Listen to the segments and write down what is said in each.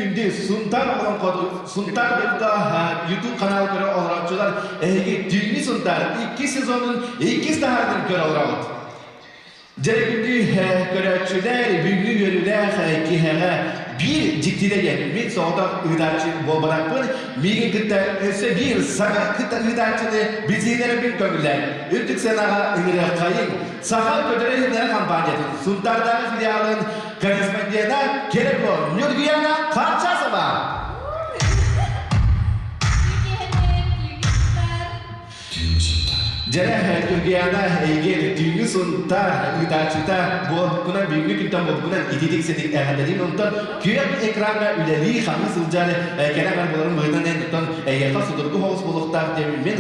күндү Сунтаар олоҥхотун Сунтаар Ырда YouTube канал көрө олорооччулар эһиги түүҥҥү Сунтаар иккис сезонун иккис таһаарытын көрө олоробут. Дьэ күндү көрөөччүлэр, бүгүҥҥү үөрүүлээх киһэҕэ биир дьиктитэ диэн мин соҕотох ыытааччы буолбатахпын, миигин кытта өссө биир саҥа кытта ыытааччыны билсиһиннэрэрбин көҥүллээн, үрдүк сыанаҕа ыҥырыаххайыҥ. Саха көтөрө-иһитиннэрэ хампаанньатын Сунтаардааҕы филиалын корреспондена Кереко Ньургуяна Харчасова. Дьэрэ Ньургуяна эйигин түүҥҥү Сунтаар ыытааччыта буолбуккунан бүгүҥҥү күнтэн буолбуккунан ититик-ситик эҕэрдэлиин онтон күөх экраҥҥа үлэлии-хамныы сылдьар кэрэ аҥар буоларын быһыытынан эн оттон эйиэхэ судургу соҕус буолуохтаах диэн мин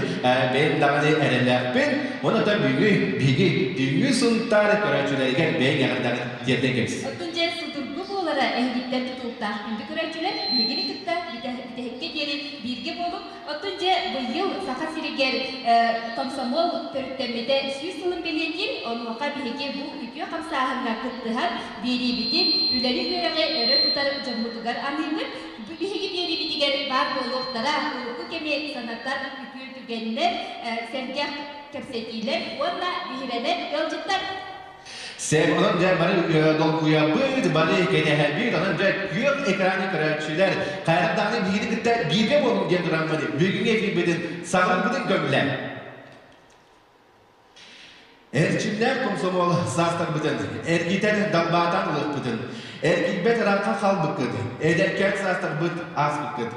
бэйэм даҕаны эрэллээхпин. Онон бүгүҥҥү биһиги түүҥҥү Сунтаар көрөөччүлэригэр бэйэҥ эҕэрдэҕин тиэрдэн кэбис. Оттон дьэ судургу буолара эһигиттэн тутулуктаах күндү көрөөччүлэр биһигини кытта бүтэһиккэ диэри бииргэ буолуҥ. Оттон дьэ быйыл Саха сиригэр комсомол төрүттэммитэ 100 сылын бэлиэтиир, онуоха биһиги бу үтүө хамсааһыҥҥа кыттыһан биэриибитин, үлэни-үөрэҕи өрө тутар дьоммутугар аныыбыт. Бу биһиги биэриибитигэр баар буолуохтара урукку кэми санатар үтүө түгэннэр, сэргэх кэпсэтиилэр уонна биһирэнэр ыалдьыттар. Сэр, онон дьэ бары долгуйабыт, бары кэтэһэбит, онон дьэ күөх экраны көрөөччүлэр хайдах даҕаны биһигини кытта бииргэ буолуҥ диэн тураммыт бүгүҥҥү эфирбитин саҕалыырбытын көҥүлэ. Эрчимнээх комсомол саастарбытын эргитэн далбаатаан ылыахпытын, эргийбэт ыраахха хаалбыккыт, эдэркээн саастарбыт ааспыккыт.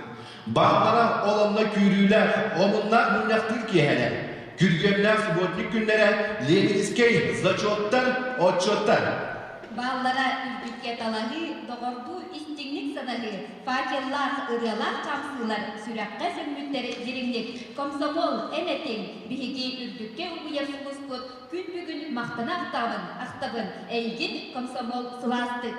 Бааллара ол онно күүрүүлээх, омуннаах мунньахтыыр киэһэлэр, күргүөмнээх субботник күннэрэ, Ленинскэй зачеттар, отчеттар. Бааллара үрдүккэ талаһыы, доҕордуу истиҥник санаһыы, факеллаах, ырыалаах хаамсыылар сүрэххэ сөҥмүттэр дириҥник. Комсомол, эн этиҥ, биһиги үрдүккэ угуйар сулуспут, күн бүгүн махтана ахтабын, ахтабын, эйигин, комсомол, сылаастык.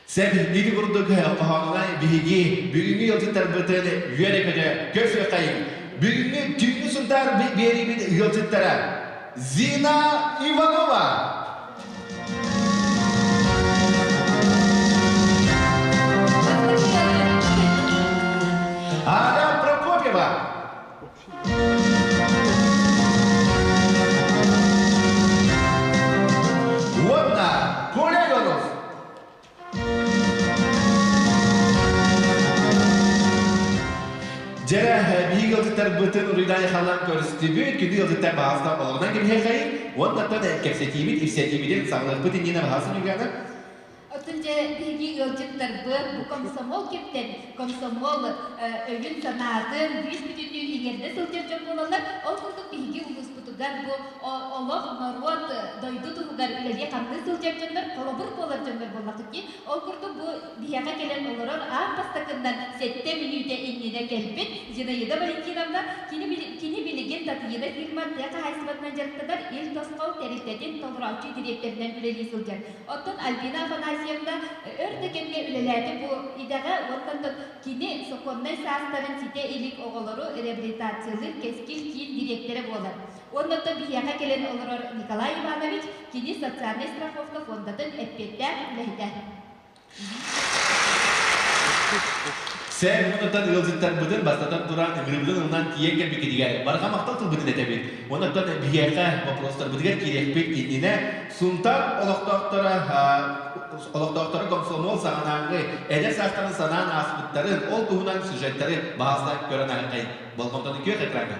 Сэр, ити курдук хоһоонунан биһиги бүгүҥҥү ыалдьыттарбытын үөрэ-көтө көрсүөххэйиҥ. Бүгүҥҥү түүҥҥү Сунтаар биэриибит ыалдьыттара Зина Иванова. Ада Прокопьева. Уонна Коля Иванов. Дьэрэ, биһиги ыалдьыттарбытын уруйдаан халлаан көрүстүбүт, күндү ыалдьыттар баҕастан олоҕунан кэбиһиэхэйин, уоннаттан кэпсэтиибит, ипсэтиибитин саҕалыахпыт иннинэ баҕасын Юлиана. Оттон дьэ биһиги ыалдьыттарбыт бу комсомол кэптэн, комсомол өйүн-санаатын бүүс-бүтүннүү иҥэрдэ сылдьар дьон буолаллар. Ол курдук биһиги улууспутугар бу олох, норуот, дойду туһугар үлэлии-хамныы сылдьар дьоннор холобур буолар дьоннор буоллаххыт дии. Ол курдук бу биһиэхэ кэлэн олорор аан бастакыннан 7 мүнүүтэ иннинэ кэлбит Зинаида Валентиновна кини, кини билигин Татыйыына фирма тыа хаһаайыстыбатынан дьарыктанар Ил Тосхол тэрилтэтин толорооччу дириэктэринэн үлэлии сылдьар. Оттон Альбина Афанасьевна өр да кэмҥэ үлэлээтэ бу идэҕэ уонна кини сокуоннай саастарын ситэ илик оҕолору реабилитациялыыр Кэскил киин дириэктэрэ буолар. Уонна оттон биһиэхэ кэлэн олорор Николай Иванович, кини социальнай страховка фондатын эппиэттээх үлэһитэ. Сэр муннуттан ыалдьыттарбытын бастатан туран ыҥырыыбытын ылынан тиийэн кэлбиккитигэр барҕа махтал тылбытын этэбит. Онон биһиэхэ вопростарбытыгар киириэхпит иннинэ Сунтаар олохтоохторо олохтоохторо комсомол саҕанааҥҥы эдэр саастарын санаан ааспыттарын, ол туһунан сюжеттары баһаалыста көрөн аһыҥхай болҕомтону күөх экраҥҥа.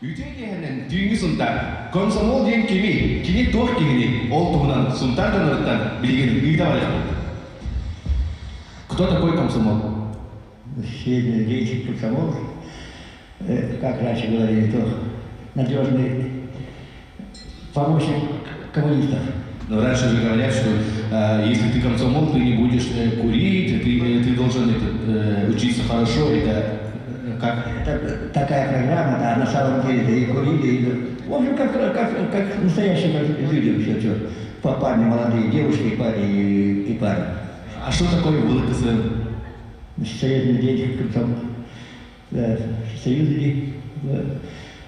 Үтүө киэһэнэн түүҥҥү Сунтаар. Комсомол диэн кимий? Кини туох киһиний? Ол туһунан Сунтаар дьонуттан билигин ыыта барыахпыт. Кто такой комсомол? Средний деятель комсомол, как раньше говорили, то надежный помощник коммунистов. Но раньше же говорят, что если ты комсомол, ты не будешь курить, ты должен учиться хорошо. Это как? Это такая программа, да, на самом деле, да и курили, и, в общем, как настоящие как люди, все, все. Парни молодые, девушки и парни, и парни. А что такое ВЛКСМ? Союзный деятель комсомол, да, Союзный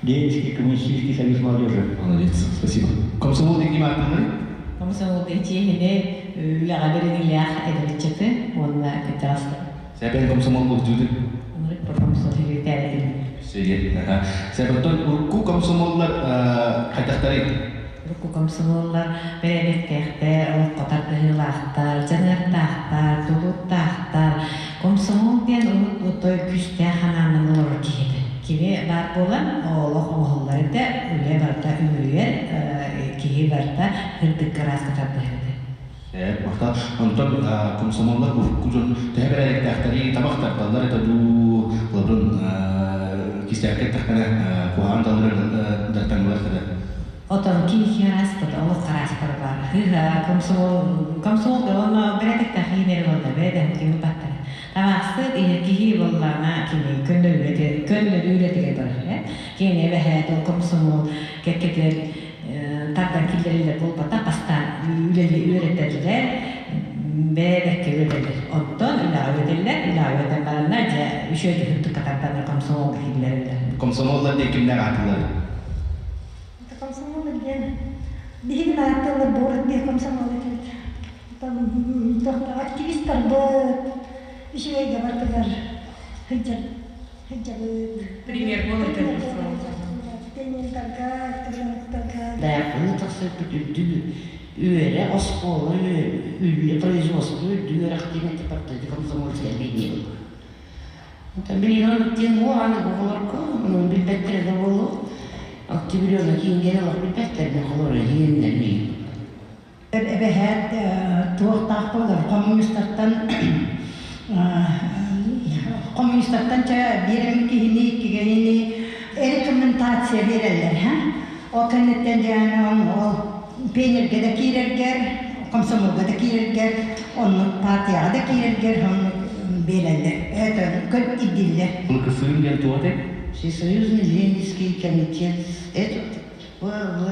Ленинский коммунистический союз молодежи. Молодец, спасибо. Комсомол диэн ким ааттанарый? Комсомол диэн чиэһинэй, үлэҕэ бэриниилээх эдэр ыччаты уонна кырдьаҕастары. Сэбэн комсомол булдьуутун. Ынырык комсомол секретарь Сөйе. Сэбэттэн урукку комсомоллар хайдахтарый? Урукку комсомоллар бэрээдэктээхтэр, олоххо тардыһыылаахтар, дьаныардаахтар, тулуурдаахтар. Комсомол диэн урут отой күүстээх ханааннан олорор киһи этэ. Кини баар буолан, олох оҥоһуллар этэ, үлэ барыта үмүрүйэр, киһи барыта сырдыкка ырааска тардыһар этэ. Сөп, махтал. Онтон комсомоллар урукку дьон төһө бэрээдэктээхтэрий, табах тардаллар этэ дуу, холобурун кистээбиккэ эттэххинэ, куһаҕан даллары дартаҥылар этэ. Отон киһи араспыт, олох араспар бар. Хыха, комсомол, комсомол да онно бэрээдэктээх иинери болда, бэрээдэк кими баттара. Табаахсыт иһэр киһи боллаана кини көннөрүү көннөрүү үлэтигэр барар. Кини эбэһээт ол комсомол кэккэтигэр тардан киллэриллэр буолбатах, бастаан үлэли үөрэтэллэр, бэйэбэккэ үөрэтэллэр. Оттон үлэҕэ үөрэтэллэр, үлэҕэ үөрэтэн бараннар, дьэ, үчүгэй түһүктүк катарданар комсомолга киллэрэллэр. Комсомоллар диэн кимнээх аатылар? Комсомол диэн биһиги ааттыыллар буорут биир комсомол этибит. Активистарбыт, үчүгэйгэ бардылар, сылдьар сылдьабыт. Пример буолар. Пионердарга, октябрятарга. Дайаппыны тахсыппыт үрдүк үөрэ, оскуола, үлэ, производство үрдүк үөрэхтиин партия комсомольскай объединение. Билигин оннук диэн аны оҕолорго ону билбэттэрэ да буолуо. Октябрёна киингэн олох билбэттэр оҕолор иһиннэр миин. Эбэһээт туохтаах буолар коммунистартан коммунистартан чэ биир киһини иккигэнини рекомендация биэрэллэр ха ол кэнниттэн дьээн ол пионерга да киирэргэр комсомолга да киирэргэр оннук партияҕа да киирэргэр оннук биэрэллэр это көр ирдииллэр. КСУ диэн туох этэй? Всесоюзный Ленинский комитет этот ВВ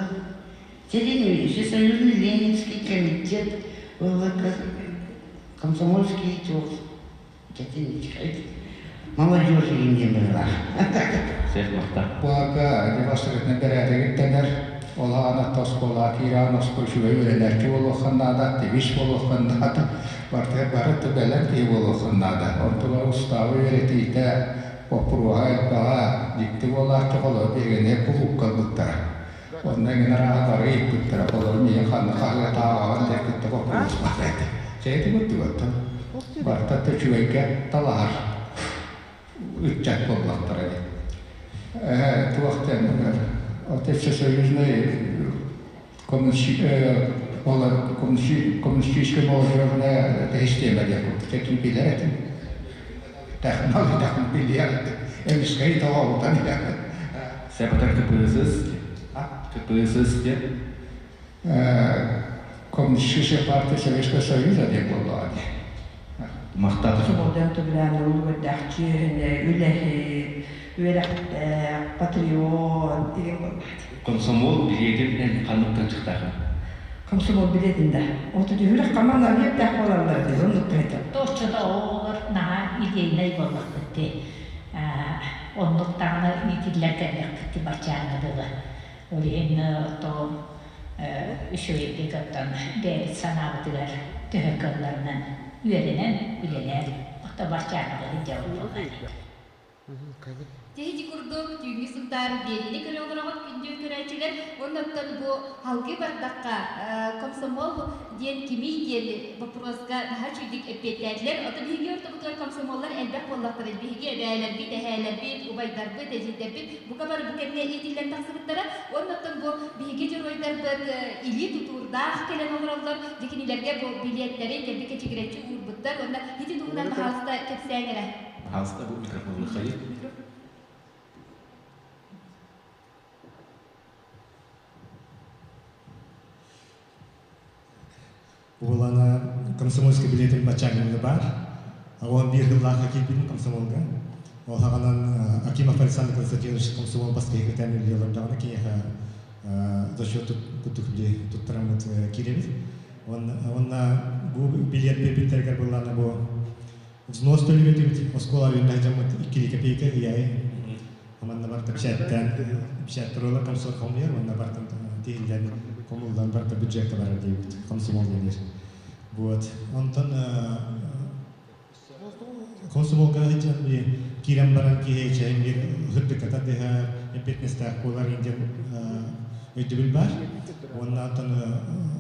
Всесоюзный Ленинский комитет ВВК комсомольский туох молодежи диэн быһыылаах. Сэх махта. Буһарга дебастырытынан бэрээдэгиттэнэр, ол аана оскуолаҕа киирэҕин оскуола үчүгэй үөрэнээччи буолуоххун наада, активист буолуоххун наада, барытыгар бары бэлэм киһи буолуоххун наада. Онтугар устаабы үөрэтиитэ, боппуруоһа элбэҕэ, дьикти буолааччы холобур биһигини кулуупка ылбыттара. Онно эҥин арааһы бары ыйыппыттара, холобур миигин ханна хаһыатааҕаҕын диэн кытта боппуруос баар этэ. Чэ ити курдук барыта да үчүгэйгэ талаһар ыччат буоллахтара дии. Туох диэн Всесоюзный коммунистическая молодежная система диэн курдук ким билэр этим. Технология билиэр эмискэй тоҕообутан иһэр. Сепатар КПСС КПСС диэн Коммунистическая партия Советского Союза диэн буоллаҕа дии. Махтал. Суболдьон түбүлээн үлүгэрдээх үлэһит, үөрэхтээх, патриот деген буолбаат. Комсомол билиэтин эн ханнык тылдьыктаахын? Комсомол билиэтин да. Оту түһүрэх хаман объектаах буолаллар дии, оннук төһөтө. Точчото оҕолор наһаа идейнай буоллахпыт дии. Оннук даҕаны иитиллэн кэллэхпит дии баччааҥҥа дылы. Ол иһин то үчүгэйдик оттон бэйэбит санаабытыгар төһө кыалларынан үөрэнэн, үлэлээн ото баччааҥҥа дылы дьабыт буоллар. Дьэ курдук түүҥҥү Сунтаар биэриини көрө олороҕут күндү көрөөччүлэр. Оннуттан бу халгыы бардахха комсомол диэн кимий диэн боппуруоска наһаа үчүгдүк эппиэттээтилэр. Ото биһиги ортобутугар комсомоллар элбэх буоллахтара. Биһиги эбээлэрбит, эһээлэрбит, убайдарбыт, эдьиийдэрбит бука бары бу кэмҥэ иитиллэн тахсыбыттара. Оннуттан бу биһиги дьоруойдарбыт илии тутуурдаах кэлэн олороллор. Дьэ кинилэргэ бу билиэттэри кэлби кэчигирэччи уурбуттар. Уонна ити туһунан баһаалыста кэпсээҥ эрэ. Пожалуйста, бу микрофон выходит. Уолана комсомольский билетин баччааҥҥы баар. Он биир сыллаахха киирбитим комсомолга. Ол хаҕанан Акимов Александр Константинович комсомол баскыһы кытаан үлэлиэлэрдэҕинэ киниэхэ зачет курдук туттараммыт киирэбит. Уонна бу билиэт биэрбиттэригэр былаана бу взнос төлүүр этибит оскуола үөннээх дьоммут иккили копейка ыйаайы. Аманна барта печатьтан печать туруола комсомол хомуйар уонна бартан тиһиллэн хомуллан барта бюджетка барар диэбит комсомол диэнир. Вот. Онтон комсомолга сылдьан киирэн баран киһи чэйин биир сырдыкка тардыһар, эппиэтинэстээх буолар диэн өйдөбүл баар. Уонна онтон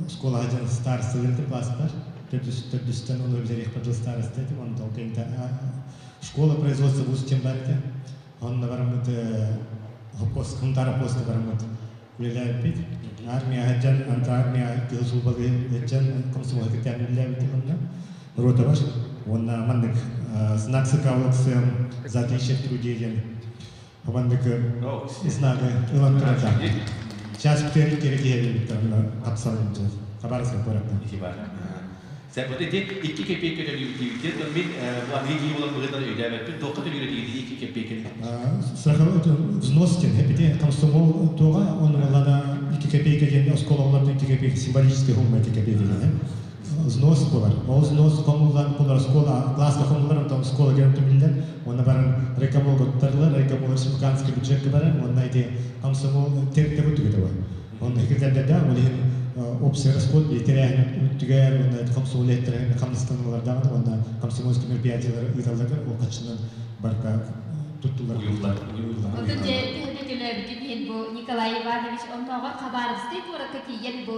школа сылдьан староста диэн класстар төрдүстэн ону билэриэхпэр дыл староста этим, онтон кэнтэ школа производства вуз диэн баар этэ. Онно бараммыт пост, Хунтара поста бараммыт үлэлээбиппит. Армия сылдьан, анта армия кыһыл сулбалыы сылдьан комсомол кытаан үлэлээбитим онно. Рота бар. Уонна маннык знак СК за отличие в труде диэн маннык знагы ылан турарда. Сейчас бүтэрик керек киһи тапсан Хабаровскай куораттан. Сәбөтө ити 2 копейка төлүүбүт мин бу аныгы киһи буолан быһыытынан өйдөөбөппүн туохха төлүүр этигит 2 копейканы? Страховой взнос диэн эпити комсомол туоҕа он уоллана 2 копейка диэн оскуолаларда 2 копейка символический сумма 2 копейка диэн взнос болар. Ол взнос хомуллан булар школа класска хомуллар онтон школа келен түмүллэр уонна баран райкомолга туттарылар райкомол республиканский бюджетка барар уонна ити комсомол терте кутугата бар. Онно хикетэрдэрдэ ол иһин общий расход тэрээһин үттүгэр уонна комсомол эттерин хамнастанылар даҕаны уонна комсомольский мероприятиялар ыыталларгар ол хаччынан барыта туттулар. Уйуллар. Отун дьэ төһөдө төлөөбүтүн иһин бу Николай Иванович оннооҕор Хабаровскай куоракка тиийэн бу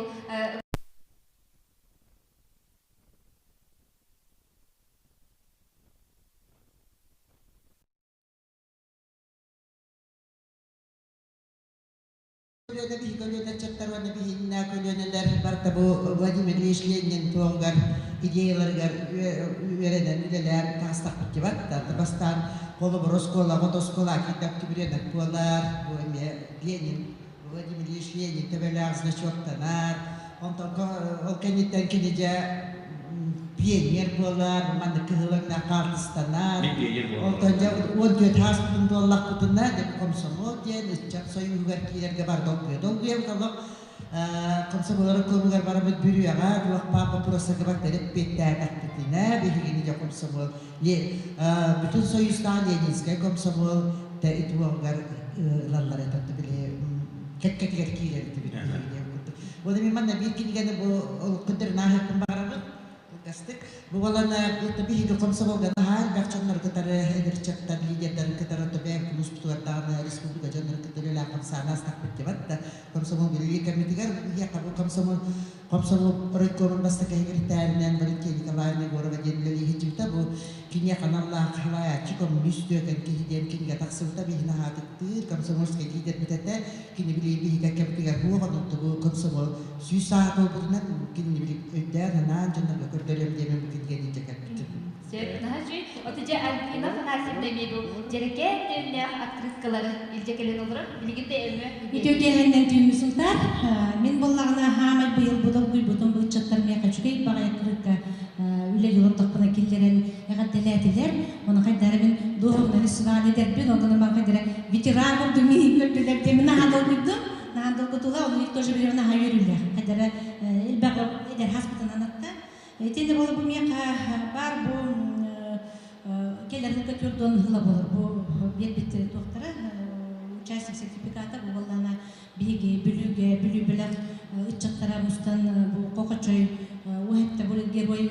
Көлүөнэ биһи көлүөнэ ыччаттар уонна биһиннэ көлүөнэлэр барыта бу Владимир Ильич Ленин туоһугар идеяларыгар үөрэнэн үлэлээн таҕыстахпыт дибат бастаан холобур оскуолаҕа оскуола киирдэ октябренок буолар бу эмиэ Ленин Владимир Ильич Ленин төбөлөөх значоктанар онтон ол кэнниттэн кини дьэ пионер буолар маннык кыһыл өҥнөөх хаартыстанар онтон дьэ 14 ааспытын туоллахпытына дьэ комсомол диэн ыччат союһугар киирэргэ бар долгуйа долгуйабыт олох комсомолларын клубугар барабыт бүрүөҕэ туох баар боппуруостарга барытын эппиэттээтэхпитинэ биһигини дьэ комсомол бүтүн союзтаах Ленинскэй комсомол итуоҕугар ылаллар этэ били кэккэтигэр киирэр этибит Вот мен манна биир кинигэни бу олуккун нааһыппын баҕарабын кылгастык. Бу балана биһиги комсомолга наһаа элбэх дьоннору кытары эдэрчаттар лидердарын кытары бэйэм кулууспутугар даҕаны республика дьоннорун кытары үлэлээх хамсаана астахпыт дебат да комсомол билии комитетигэр биһиэхэ бу комсомол комсомол райкомун бастакы секретарынан Валентина Николаевна Егорова диэн үлэлииһиччибитэ бу киниэхэ аналлаах халаайааччы коммунист үөкэн киһи диэн кинигэ тахсыбыта биһини аһаатыктыыр комсомольскай лидербит этэ кини били биһигэ кэмтигэр хуох онон комсомол 100 саа туолбутунан кинини били өйдөөн анаан дьоннорго көрдөрүөм диэмэн бу кинигэни илдьэ кэлбитим. Сөп, наһаа үчүгэй. Оту дьэ Альбина Афанасьевна эмиэ бу дьэрэкээн төннөөх открыткалары илдьэ кэлэн олорор. Билигин да өҥө Үтүө киэһэннэн түүҥҥү Сунтаар. Мин буоллаҕына хаамай быйыл бу долгуйбутум бу ыччаттар миэхэ үчүгэй баҕайы открытка үлэлии олордохпуна киллэрэн эҕэрдэлээтилэр. Ону хайдара мин дуоһунан исван эдэрбин, онон ман хайдара ветеран курдук миигин көрдүлэр диэн наһаа долгуйдум. Наһаа долгутула, ону их тоже билэр наһаа үөрүүлээх. Хайдара элбэх эдэр хаспытынан атта. Итиннэ буола бу миэхэ баар бу кэлэр сылга түрдон ыла болор бу биэрбит туохтара участник сертификата бу буоллаана биһиги Бүлүүгэ Бүлүү бөлөх ыччаттара мустан бу Кокочой уһэтте бу герой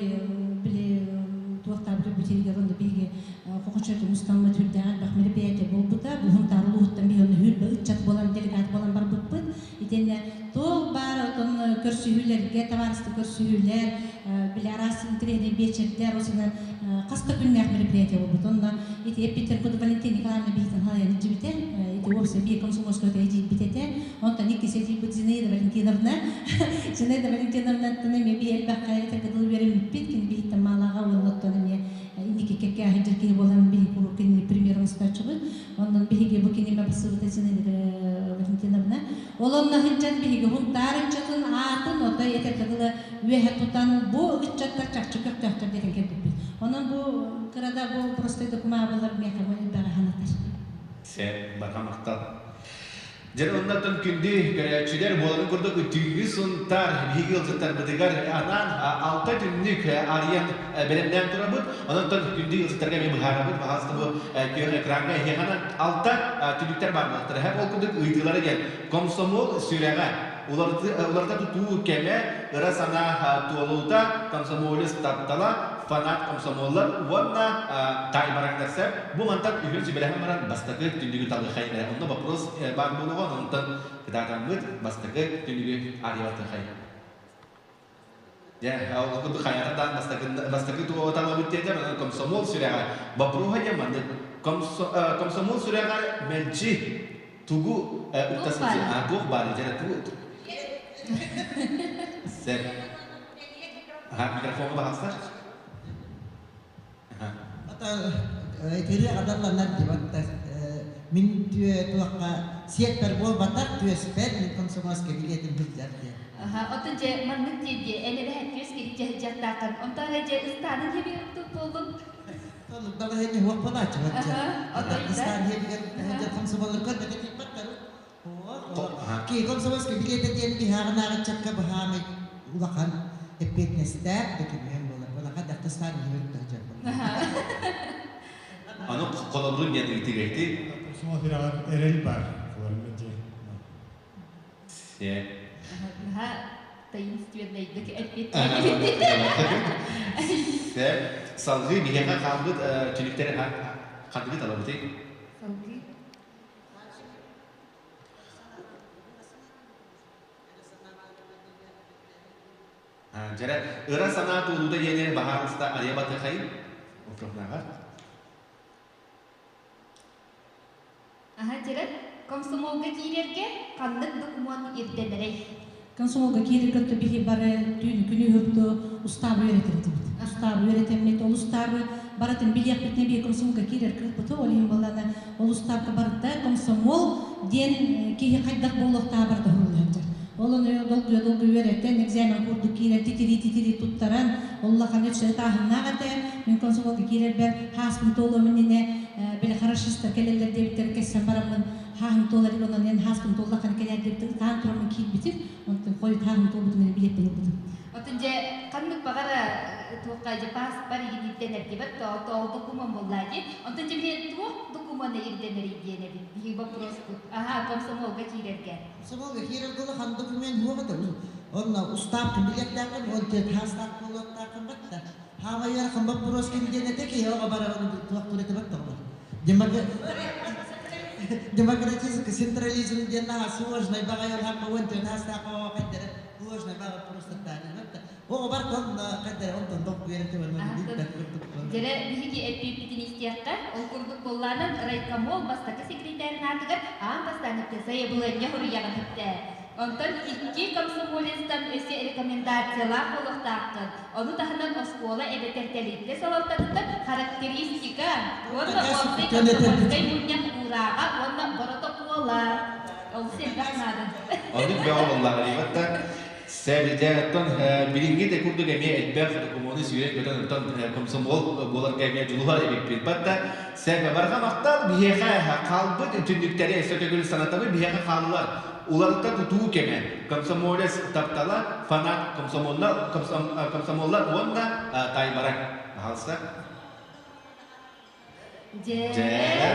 били туохтаабыт бүтүригэр онно биһиги Кокочой мустаммыт үрдээх элбэх мероприятие буолбута бу Хунтаар улууһуттан биһи онно хүрбэ ыччат буолан делегат буолан барбыппыт итиннэ туох баар отон көрсүһүүлэргэ табаарысты көрсүһүүлэр били араас интэриэһинэй биэчэрдэр осунан хас да күннээх мероприятие буолбут онно ити эппиттэр курдук Валентина Николаевна биһитин халайан илдьибитэ ити уопсай биир комсомольскай эдьиийбит этэ онтон иккис эдьиийбит Зинаида Валентиновна Зинаида Валентиновнаттан эмиэ биһи элбэххэ этэргэ дылы үөрэммиппит кини биһиттэн маалааҕа уонна оттон эмиэ инники кэккэ сылдьар киһи буолан биһи куруук кинини премьер оҥостооччубут онон биһиги бу киниме бассыбыта Зинаида Валентиновна ол онно сылдьан биһиги Хунтаар ыччатын аатын отой этэргэ дылы үөһэ тутан бу ыччаттар чахчы көхтөөхтөр диэн кэлбиппит. Онон бу кырада бу простой докумаабылар миэхэ бу элбэҕи санатар. Сен барҕа махтал. Дьэ оннотон күндү көрөөччүлэр буоларын курдук түүҥҥү Сунтаар биһиги ыалдьыттарбытыгар анаан алта түннүк арыйан бэлэмнээн турабыт. Онон күндү ыалдьыттарга эмиэ быһаарабыт. Баҕаста бу күөх экраҥҥа эһиэхэ алта түннүктэр баар буолуохтара. Ол курдук ыйытыылара диэн комсомол сүрэҕэ. Уларыта тутуу кэмэ, ыра санаа туолуута, комсомолец таптала, фанат комсомоллар уонна таайбараҥнар сөп. Бу мантан үһүн сүбэлэһэн баран бастакы түннүгү талыахай. Онно вопрос баар буолуоҕа, онтон кытаатаммыт бастакы түннүгү арыйабатыахай. Дьэ, ол курдук хайатардаан бастакы туоҕу талабыт диэтэр, онон комсомол сүрэҕэ боппуруоһа диэн маннык. Комсомол сүрэҕэр мэлдьи тугу укта сылдьар? А, туох баар дьэ, тугу? Сэр. Аха, микрофоҥҥа баҕастар. Итири адалланар дибатта мин түө туохха сиэппэр буолбатах түөспэр мин комсомольскай билиэтим сылдьар диэн. Отун же маннык диэди эн эбэһэт түөс кириччэ сылдьахтааххын онтон эрэ дьэ ыстаанын хебигэр тук буоллун. Далаһыны хуох болааччы бачча. Ыстаан хебигэр комсомоллар көрбөтө тииппаттар. Ки комсомольскай билиэтэ диэн биһааҕынааҕыччакка быһаамай улахан эппиэтинэстээх дөкүмүөн буолар. Улахан дактастаан иһибит тахчар Аны холобурун диэн ыйытыгайты. Комсомол сүрэҕэр эрэл бар. Холобурун диэн. Се. Наһаа таинственнайдык эппиэттээбит. Се. Салгыы биһиэхэ хаалбыт түнүктэри ханныгы талабытый? Салгыы. Дьэрэ, ыра санаа туолуута диэни баһаарыста арыйа батыхайын Укрупнаҕар. Аха, дьэрэ, комсомолга киирэргэ ханнык докумуон ирдэнэрэй? Комсомолга киирэргэ биһи бары түүнү күнү үһүкту устаабы үөрэтэрдибит. Устаабы үөрэтэммит, ол устаабы барытын билиэхпитинэ бии комсомолга киирэр кыахпыты, ол иһин балана ол устаабка барыта комсомол диэн киһи хайдах буолуохтааҕа барыта уһуллаһыттар. Ол ону долгуйа-долгуйа үөрэтэн, экзамен курдук киирэн титирии-титирии туттаран, ол улахан өссө ытааһыннаах этэ. Мин комсомолга киирэрбэр хааспын туолуом иннинэ били хорошистар кэлэллэр диэбиттэрин кэссэн бараммын хааһым туолар онон эн хааспын туоллаххына кэлээр диэбиттэр ытаан тураммын киирбитим онтон хойут хааһым туолбутун эрэ билиэппин ылбытым. Отун дьэ ханнык баҕара туохха дьэ пааспар игин ирдэнэр диэбэт ол докумуон буоллаа дии. Онтон дьэ билиэн туох докумуона ирдэнэрий диэн эбит биһиги вопроспут. Аха, комсомолга киирэргэ. Комсомолга киирэргэ улахан документ суох этэ. Онно устаапкын билиэхтээххин, он төрт хаастаах буолуохтааххын батта. Хаамайар хан вопрос ким диэн этэ киһи оҕо барабын туох турете баттаҕына. Демократизм, централизм диэн наһаа сложный баҕайы хаппа уон төрт хаастаах оҕо хайдара сложный баҕа просто тааныматта. Оҕо бар тонна хайдара онтон долгуйар Дьэрэ биһиги эппиппитин истиэххэ, ол курдук буоллаанан райкомол бастакы секретарин аатыгар аан бастаан эттэ сайабылыанньа суруйаҕын эттэ. Онтон икки комсомолецтан өссө рекомендациялаах буолуохтааххын. Ону таһынан оскуола эбэтэр тэрилтэ салалтатыттан характеристика уонна уопсай комсомольскай мунньах уурааҕа уонна боротокуола. Олус элбэх наада. Оннук бөҕө буоллаҕа Сэрдэ, оттон билиҥҥи да курдук эмиэ элбэх докумуону сүүрэн-көтөн оттон комсомол буоларга эмиэ дьулуһар эбиппит. Батта сэргэ барҕа махтал биһиэхэ хаалбыт түннүктэри өссө төгүл санатабыт биһиэхэ хааллар. Уларыта тутуу кэмэ, комсомолец таптала, фанат комсомоллар, комсомоллар уонна таймара. Пожалуйста. Дьэ.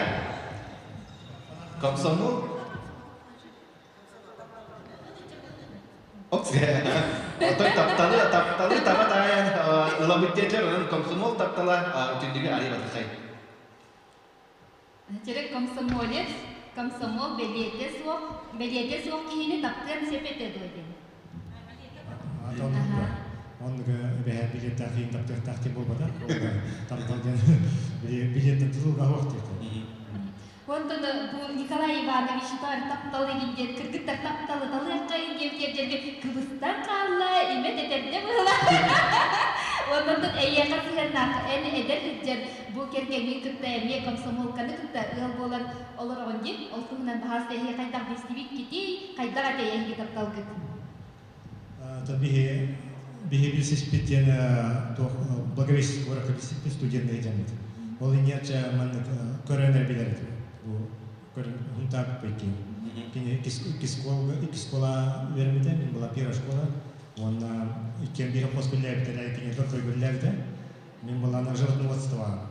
Комсомол. Отой тапталы, тапталы таба таайан ылабыт диэтилэр, онон комсомол таптала түннүгү арый батыхай. Черек комсомолец, комсомол бэлиэтэ суох, бэлиэтэ суох киһини таптыан сөп этэ дуо диэн. Оннук эбэһэ билиэттээх киһини таптыахтаах диэн буолбатах. Таптал диэн билиэттэн тутулуга суох диэхтэр. Онтон бу Николай Иванович таптал игин диэн кыргыттар тапталы талыаххайын диэн тиэрдэргэ кыбыстан хаалла, имэ тэтэрдэ быһылаах. Онтон эйиэхэ сыһыаннаах эн эдэр сылдьан бу кэргэҥҥин кытта эмиэ комсомолканы кытта ыал буолан олороҕун диэн ол туһунан баһаас эһиги хайдах билсибиккитий, хайдах этэ эһиги тапталгыт? Биһи биһи билсиспит диэн туох Благовещенский куоракка билсиппит студеннай дьаммыт. Ол инньэ маннык көрөн эрэ билэр этим. Бу көрөн хунтааппыт кини. Кини икки школа үөрэммитэ, мин была первая школа. Уонна иккиэн биир хос күллээбитэ, кини только күллээбитэ. Мин была на животноводство.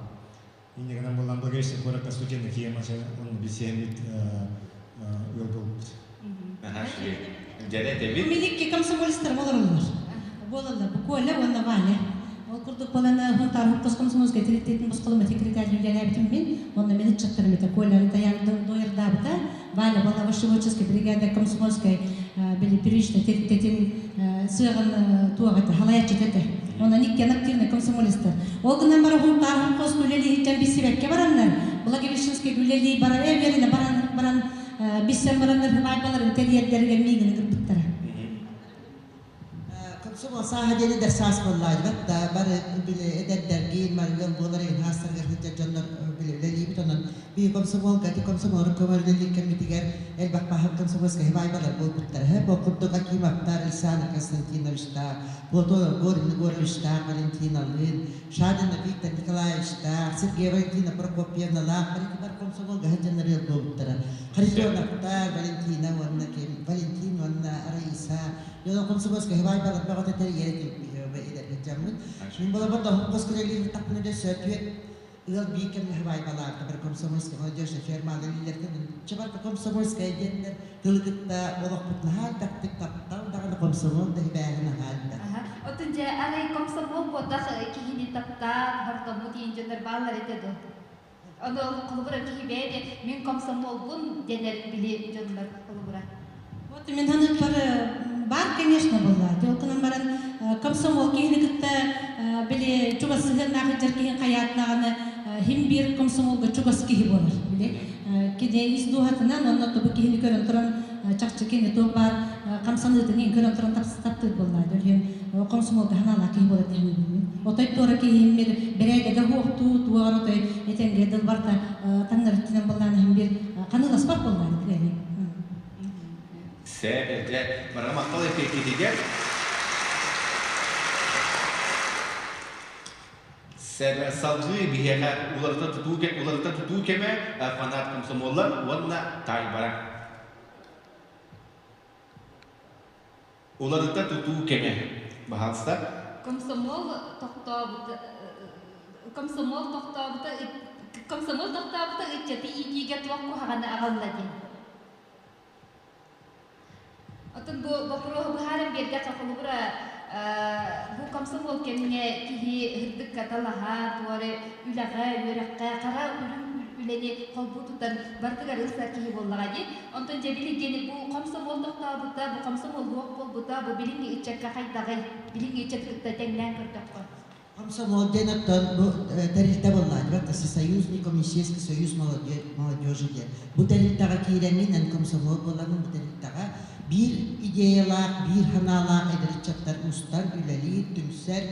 Иннигинэн булан Благовещенский куоракка студенный киэмача он билсиһэммит ыал буолбут. Аха, Дьэрэ этэбит. Мин икки комсомолецтар олороллор. Буолаллар. Бу Коля уонна Валя. Ол курдук буолан Хунтаар Хопкос комсомольскай тэрилтэтин босхоломо секретарь үлэлээбитим мин. Онно мин ыччаттарым этэ. Коля таян дойордаабыта. Валя была овощеводческой бригада комсомольской били первичной тэрилтэтин сыаҕын туох этэ, халаяччыта этэ. Онон иккиэн активный комсомолецтар. Ол гынан баран Хунтаар Хопкос үлэлиһиттэн билсибэккэ бараннар, Благовещенскай үлэлии барар, эбэринэ баран баран Биссен бараннар хыбаайбаларын тэрийэрдэригэр миигин ыҥырбыттара. Комсомол сааһа диэн эдэр саас буоллаадьыбат да бары били эдэрдэргиин марыгын буолар хаастарыгар сылдьар дьоннор били үлэлиибит онон биһи комсомолга ити комсомолору көмөлөлүү кэммитигэр элбэх баһым комсомольскай хыбаайбалар буолбуттара һэ бу курдук Акимовтар Александр Константиновичтаах Платонов Горин Егоровичтаах Валентиналыын Шадина Виктор Николаевичтаах, Сергей Валентина Прокопьевналаах бар комсомолга сылдьаннар ыал буолбуттара. Харитоновтар, Валентина уонна ким, Валентин уонна Раиса. Дьон комсомольскай хыбаайбалар бөҕөтө тэрийэр этим Мин балабар да хос кэлэлиир тахпына да сөтүөт ыал биир кэмҥэ хыбаайбалаахта бар комсомольскай молодежь фермалар илэртэн чабарка комсомольскай диэннэр тылы кытта олохпут наһаа элбэхтик таптал даҕаны комсомол да хибээһин наһаа элбэх. Отун дьэ арай комсомол буотах киһини таптаан хортоммут иин дьоннор бааллар этэ дуо? Ону холобура киһи бэйэ мин комсомолбун дэнэр били дьоннор холобура. Вот мин ханыппар бар, конечно, была. Ол баран комсомол киһини кытта били чугас сыһыаннаах сылдьар киһи хаятнаҕына хим бир комсомолга чугас киһи буолар. Били кини ис дууһатынан онно тобу киһини көрөн туран чахчы кини туох баар хамсаныытын көрөн туран таптыыр буолла. Дөлүһүн комсомолга ханаалаах киһи буолар диэн Отой туора киһиммир бэрээдэгэ хуохтуу туоҕар отой этэнге дылбарта таҥнарыттынан боллаан хим бир ханыыласпат боллаан кыайы. Сэ, дьэ, барга махтал эппиэккитигэр. Сэ, салгыы биһиэхэ уларыта тутуу кэмэ фанат комсомоллар уонна таайбара. Уларыта тутуу кэмэ. Баһаалыста. Комсомол тохтообута комсомол тохтообута комсомол тохтообута ыччаты иитиигэ туох куһаҕаны аҕалла диэн. Оттон бу боппуруоһу быһааран биэрдэххэ, холобура, бу комсомол кэмҥэ киһи ырдыкка талаһа, туора үлэҕэ, үөрэххэ, хара үрүҥ үлэни холбуу тутан барытыгар ылсар киһи буоллаҕа дии. Онтон дьэ билигин бу комсомол тохтообута, бу комсомол суох буолбута, бу билиҥҥи ыччакка хайдаҕый? Билиҥҥи ыччаты кытта тэҥнээн көрдөххө. Комсомол диэн оттон бу тэрилтэ буоллаатыбат Всесоюзный коммунистический союз молодежи диэн. Бу тэрилтэҕэ киирэммин эн комсомол буоламмын бу тэрилтэҕэ биир идеялаах, биир санаалаах эдэр ыччаттар мустан үлэлиир, түмсэр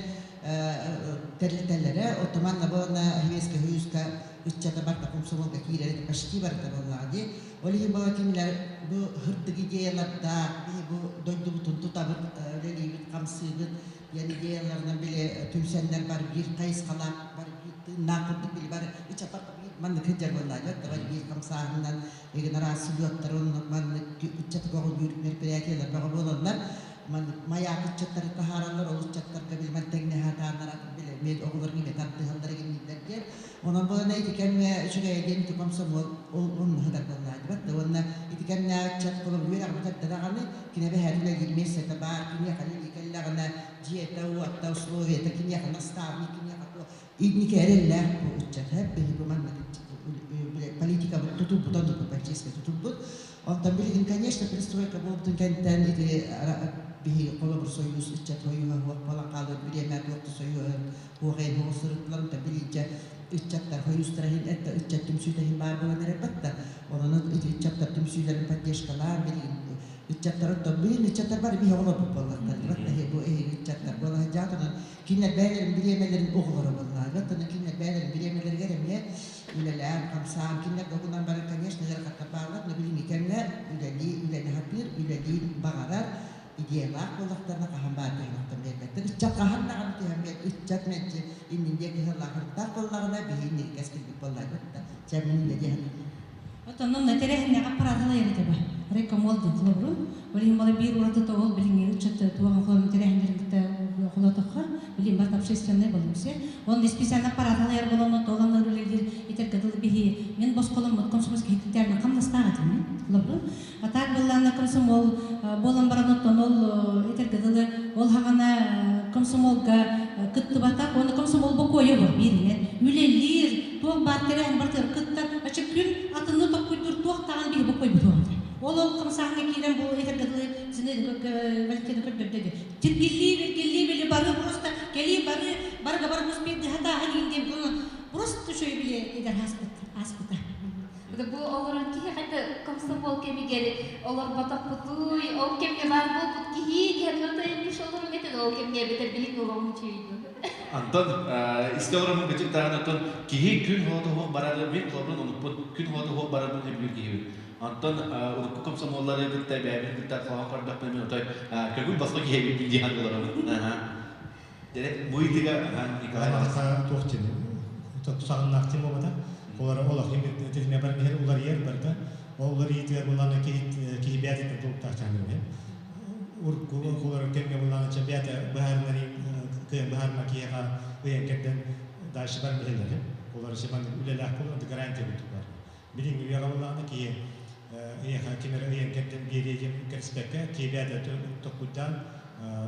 тэрилтэлэрэ отоман набона Хвеска Хьюска ыччата барыта комсомолга киирэр почти барыта буоллаҕа дии. Ол иһин буола кинилэр бу һырдык идеялардаах, биһи бу дойдубутун тутабыт, үлэлиибит, хамсыыбыт диэн идеяларынан били түмсэннэр бар биир хайысхалаах бар биир тыыннаах курдук били бар ычапак маннык сылдьар буоллаадьат бар биир хамсааһынынан игнорация лёттарын маннык ыччаты көҕүлүүр мероприятиялар бөҕө буолаллар маннык маяк ыччаттары таһаараллар ол ыччаттарга били мантан таһаараллар били мед оҕолорун эмиэ тардыһаллар игиннииллэр диэн онон буолан ити кэмҥэ үчүгэйэ диэн ити комсомол ол онно сытар буоллаадьыбат да уонна ити кэмнээх ыччат холобур үөрэҕин бүтэрдэ даҕаны кинэбэһээт үлэлиир миэстэтэ баар, киниэхэ үлэлии кэллэҕинэ дьиэтэ, уотта, условиета, киниэхэ наставник, киниэхэ туох инники эрэллээх бу ыччат биһиги бу маннык политикабыт тутулбут оннук политическай тутулбут. Онтон билигин, конечно, перестройка буолбутун кэнниттэн ити биһиги холобур союз ыччат союһа суох буолан хаалар бириэмэ туох да союһа суох эйһоҕу сырыттылар онтон билиинчэ ыччаттар союзтара иһин этэ ыччат түмсүүтэ иһин баар буолан эрэрбэт да онон ити ыччаттар түмсүүлэрин поддержкалаан билигин ыччаттар оттон билин ыччаттар бары биһи оҕолорбут буоллахтар бат бу эһиги ыччаттар буола сылдьаат онон кинилэр бэйэлэрин бириэмэлэрин оҕолоро буоллаҕа онон кинилэр бэйэлэрин бириэмэлэригэр эмиэ үлэлээн хамсаан кинилэр догунан баран конечно ыарахаттар бааллар но билиҥҥи кэмҥэ үлэлии үлэни сатыыр үлэлиир баҕарар идеялаах буоллахтарына хаһан баар түһэн биэрбэттэр ыччат хаһан даҕаны түһэн биэр ыччат мэлдьи иннин диэки ыһыллаахырыктаах буоллаҕына биһи инники кэскилбит буоллаабыт да чэ мин да диэхин Оттон онно тэрээһиннээх аппараатала эбитэ райкомол диэн холобурун. Ол иһин бала биир уратыта ол билиҥҥи ыччат туоҕа холобурун тэрээһиннэрин кытта холотоххо билин барыта общественнай болумсе. Он специально аппарааталайар болонно туоланнар үлэлиир итэргэ дылы биһи мен босхоломмут комсомольский секретарьна хамнастаах этим холобурун. А так быллаана комсомол Буолан баран оттон ол этэргэ дылы ол хаҕана комсомолга кыттыбатах уонна комсомол бокуойа бар бииринэн үлэлиир туох баар тэрээһин барытыгар кыттар ача күн атыны токкуйдуур туох даҕаны биһи бокуойбут уоҕа ол ол хамсааһыҥҥа киирэн бу этэргэ дылы Валентина көрдөрдө диэн тиргиллии биргиллии били бары просто кэлии бары барыга бар успех хатааһын иин диэн просто үчүгэй били эдэр ааспыта. Бу олорон киһи хайда комсомол кэмигэр олорботохпутуй, ол кэмҥэ баар буолбут киһи диэн миш олорон этин ол кэмҥэ эбэтэр билиҥ олоҕун үчүгэй Антон истэ олоромун кычык таһан оттон киһи күн хоото хуох барар мин холобурун онукпун күн хоото хуох барарбын сөбүлүүр киһибин. Онтон урукку комсомоллары кытта бэйэбин кытта хоһоон көрдөхпүнэ мин отой көҥүл босхо киһи эбиппин диэн олоробун. Дэрэ бу ыйытыга Николай туох диэн саҕыннаах тем буолбата. Олар олох тэтимэ бар иһэр уларыйар барда. Ол уларыйытыгар буллаана киһи киһи бэйэтиттэн тулуктаах чааныр. Урукку олар кэмҥэ буллаана ча бэйэтэ быһаарынар кыайан быһаарына киһиэхэ ыйан кэрдэн дальше баран иһэллэр. Олар шебан үлэлээх буолан гарантия курдук бар. Билиҥҥи үйэҕэ буллаана киһи эйиэхэ ким эрэ ыйан кэрдэн биэриэ диэн кэриспэккэ киһи бэйэтэ токкуйдаан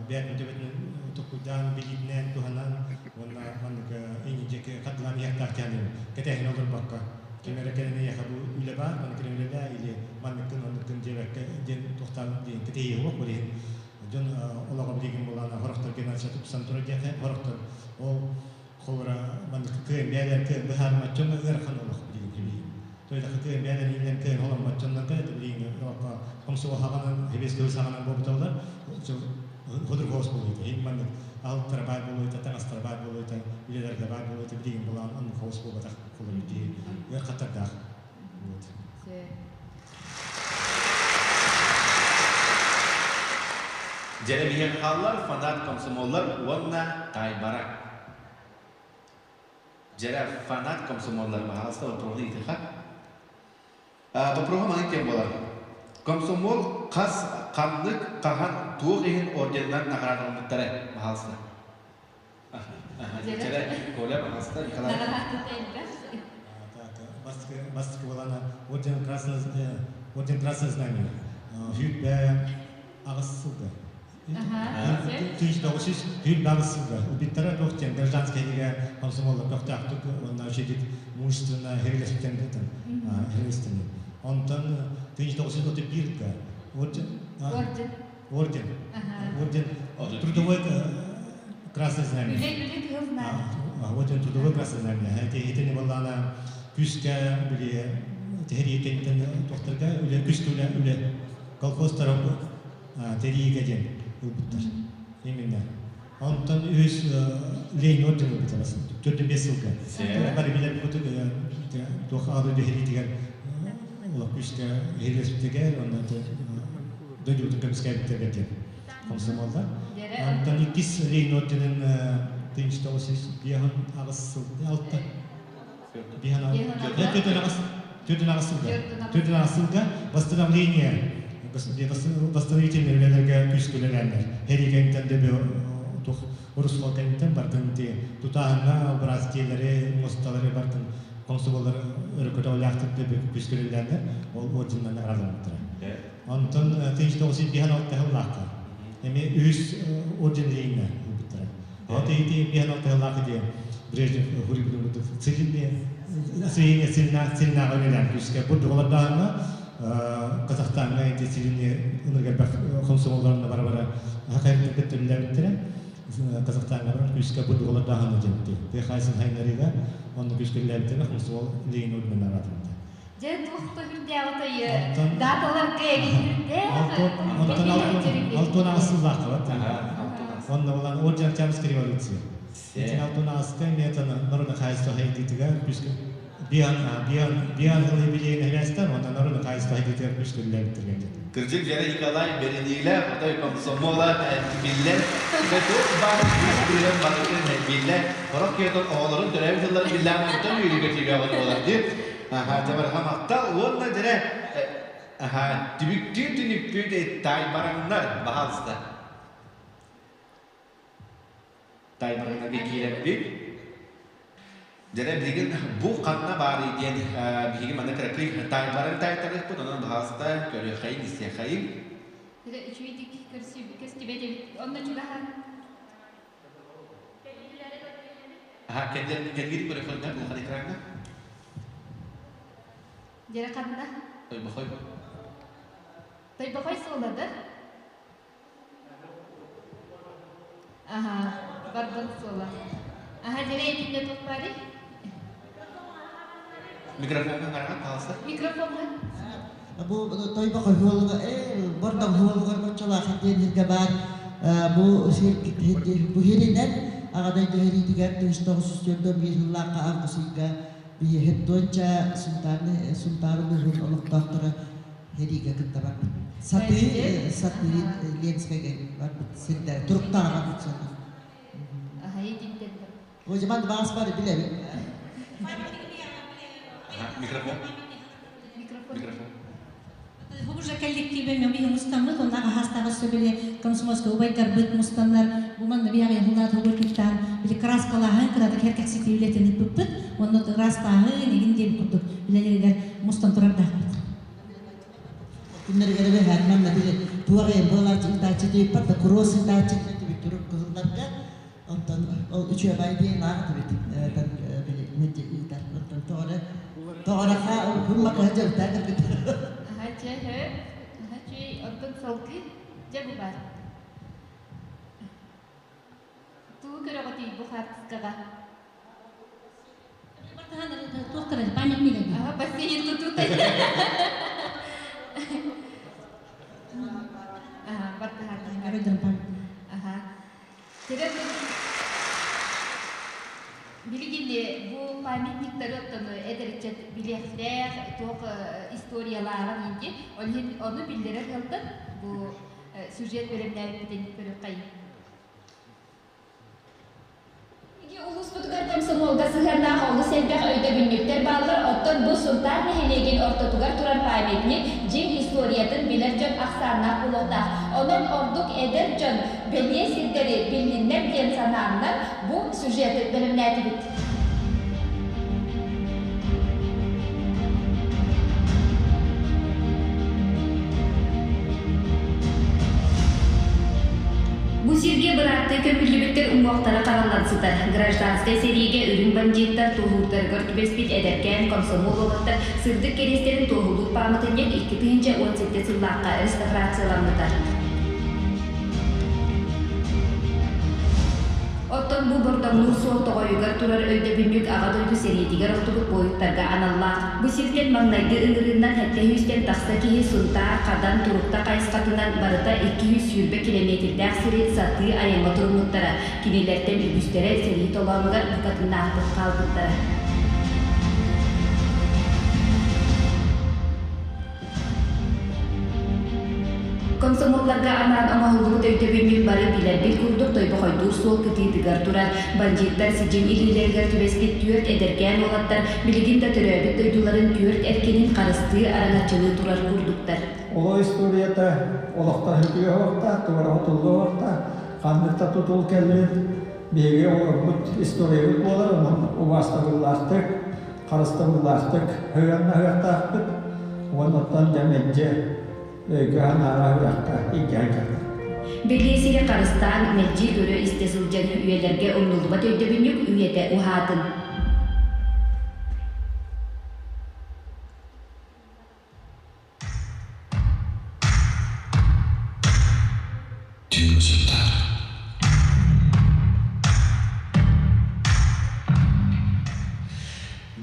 бэйэтин төбөтүнэн токкуйдаан билиитинэн туһанан уонна маннык инньэ хардылаан иһиэхтээх диэн кэтэһин олорбокко ким эрэ кэлэн эйиэхэ бу үлэ баар маннык кэлэн үлэлээ или манныккын оннуккун диэбэккэ диэн туохтаан диэн кэтэһии суох ол иһин дьон олоҕо билигин буоллаҕына сорохтор генация тупсан турар диэхэ сорохтор ол холобура маннык кыайан бэйэлэр кыайан быһаарыммат дьоҥҥо ыарахан олох билигин билигин Тойдахы кыайан бэйэлэр ииннэн кыайан холоммот дьоннорго это билигин олоххо комсомол хаҕанан хебес саҕанан буолбуталлар худрук хоос буолуйта иһин маннык аһылыктара баар буолуйта таҥастара баар буолуйта үлэлэргэ баар буолуйта билигин булаан оннук хоос буолбатах холобур киһи ыархаттардаах вот. Дьэрэ биһиэхэ хааллар фанат комсомоллар уонна таайбара. Дьэрэ фанат комсомоллар, пожалуйста, вопросы ыйытыха. Вопроһу маннык диэн буолар. Комсомол хас, ханнык, хаһан, туох иһин орденынан наҕараадаламмыттара, пожалуйста. Дьэрэ, Коля, пожалуйста, Николай. Бастакы буолана орден Красного орден Красное Знамя. Сүүрбэ аҕыс сылга. Тыһыынча сүүрбэ аҕыс сылга. Убиттара туох диэн гражданскай иһигэ комсомоллар көхтөөхтүк уонна үчүгэй мужественно хэрилэспитэн хэрилэстэн. Онтон 1931 орден орден орден трудовой Красное Знамя. Орден трудовой Красное Знамя. Итини буоллаана күүскэ били тэһириикэнтэн туохтарга үлэ күүскэ үлэ үлэ колхозтар тэриигэ диэн ылбыттар. Именно. Онтон үһүс Ленин орден ылбыттар төрдүн бес сылга. Бары билэр кутук туох аҕа дойду сэриитигэр олох күүскэ иһилэспитигэр онно дойдубутун көмүскээбиттэргэ диэн комсомоллар. Онтон иккис Ленин орденын 1998 сыл алта төрдүн аҕыс сылга 4 аҕыс сылга восстановление восстановительный үлэлэргэ күүскэ үлэлээннэр хэриигэнтэн дөбө тух урусхал кэнниттэн бартын ти тутааһыҥҥа бразтиэлэри муосталары бартын комсомоллар өрөкөтөөлаахтык дөбө күүскэ үлэлээннэр ол орденнан наградаламмыттара. Онтон 1956 сыллаахха эми үһүс орден Ленина ылбыттара. Вот ити 56 сыллаахха диэн Брежнев хурибутун целинный освоение целина целинаҕа үлэлээн күүскэ бурдугалардаһыҥҥа Казахстаҥҥа ити целинный ыныргар комсомолларына бара-бара хакайрытын кытта үлэлээбиттэрэ. Казахстаҥҥа баран күүскэ бурдугалардаһыны диэнти. Тыхайсын хайнарыга онно күүскэ үлэлээбиттэрэ комсомол Ленин орденын наградаммыта. Дьэ туох үрдээҕи тойы даталарга эгин Онтон 68 сыллаахха бат. Онно булан орден Октябрьской революции. Этин 68-ка метон народно хозяйство хайдытыгар күүскэ биан биан биан хылы билиэн хевестен онно народно хозяйство хайдытыгар күүскэ үлэлээбиттэр. Кырдьык Дьэрэ Николай бэриниилээх отой комсомола биллэр. Туох баар күүс барытын биллэр. Хорох киэтон оҕолорун төрөөбүт тылларын биллээн онтон үөрүүгэ тиийбэҕин буолар диир. Аха, дьабарха махтал уонна дьэрэ аха, түбүктүүр түнүкпүт тайбараҥнар, баһаалыста. Тайбараҥнарга киирэрбит. Дьэрэ билигин бу ханна баарый диэн биһиги манна кыракый тайбараҥ тайтарыахпыт, онон баһаалыста көрүөххэйин, истиэххэйин. Тире үчүгэйдик көстүбэт эбит. Онно чугаһан. Аха, кэлгири көрөхөннөр улахан экраҥҥа. Дьэрэ ханна? Тойбохой. Тойбохой суола да? Аха, барбын суола. Аха, дьэрэ итиннэ туох баарый? Микрофоҥҥа хараҕын таалса. Микрофоҥҥа. Бу Тойбохой хуолуга, э, Бордоҥ хуолугар боччолаах диэн сиргэ баар бу сир бу сиринэн Аҕа дойду сэриитигэр 1941 сыллаахха август ыйга биһиэхэ туонча Сунтаар Сунтаар улууһун олохтоохторо сэриигэ кытта барбыт. Сатыы сатыы Ленскэйгэ барбыт сирдэрэ туруктаах барбыт сонно. Ожиман баас бар билэбин. Микрофон. Микрофон. Хобужа коллективе мен биһи мустаммыт, онна аһастаҕа сөбүле комсомольскай убайдарбыт мустаннар, бу манна биһи аҕыйахылаат хобур киттаан, били краскалааһын кыратык хэркэксити үлэтин ыппыппыт, онно ыраастааһын игин диэн курдук үлэлэригэр мустан турардаахпыт. Күннэригэр эбэһээт манна били туох эйэн буолааччы ытааччы тиийбэт да куруос ытааччы түбүт турук кыһылларга онтон ол үчүөбай диэн лаах түбүт били нэдьи ыытар онтон тоҕо тоҕо хаа хуммака дьылтаа кыргыт Аха, чэ, хэ. Аха, чүй, онтон салгыы. Дьэ бу бар. Тугу көрөҕүтүй бу хаартыскаҕа? Туохтара памятник Аха, бассейн тутуута. Аха, бартаһаатаһа. Аха. Терен билигин бу памятниктары оттон эдэрчэт билиэхтээх туох историялааҕын инди ол иһин ону биллэрэр ыалтан бу сюжет бэлэмнээбиппитин көрүөххэйин. Биһиги улууспутугар комсомолга сыһыаннаах олус элбэх өйдөбүнньүктэр бааллар, оттон бу Сунтаар нэһилиэгин ортотугар турар памятник дьиҥ историятын билэр дьон ахсааннаах буолуохтаах. Онон ордук эдэр дьон бэлиэ сирдэри биллиннэр диэн санааннар бу сюжеты бэлэмнээтибит. Бу сиргэ бырааттыы көмүллүбүттэр уҥуохтара хараллан сытар. Гражданскай сэриигэ үрүҥ бандьыыттар туоһуурдарыгар түбэспит эдэркээн комсомол уолаттар сырдык кэриэстэрин туоһулуур пааматынньык 2017 сыллаахха реставрацияламмыта. Оттон бу Бордоҥнуур суол тоҕойугар турар өйдөбүнньүк Аҕа дойду сэриитигэр охтубут буойуттарга аналлаах. Бу сиртэн маҥнайгы ыҥырыыннан 700-тэн тахса киһи Сунтаар, Хадан, Турукта хайысхатынан барыта 220 килэмиэтирдээх сири сатыы айаҥҥа туруммуттара. Кинилэртэн үгүстэрэ сэрии толоонугар букатыннаахтык хаалбыттара. Комсомолларга анаан оҥоһуллубут өйдөбүнньүк бары билэрбит курдук Тойбохойдуур суол кытыытыгар турар. Бандьыыттар сидьиҥ илиилэригэр түбэспит түөрт эдэркээн уолаттар билигин да төрөөбүт дойдуларын түөрт эркинин харыстыы, араҥаччылыы турар курдуктар. Олох историята олохтон үтүө оһохтоох, туора тутуллуо оһохтоох, ханнык да тутул кэллин биһиги олорбут историябыт буолар, онон убаастабыллаахтык, харыстабыллаахтык һыйаннаһыахтаахпыт уонна оттон дьэ мэлдьи өйгө-санааҕа үрэххэ илдьэн кэллэ. Бэлиэ сири харыстаан, мэлдьи көрө-истэ сылдьан үйэлэргэ умнуллубат өйдөбүнньүк үйэтэ уһаатын.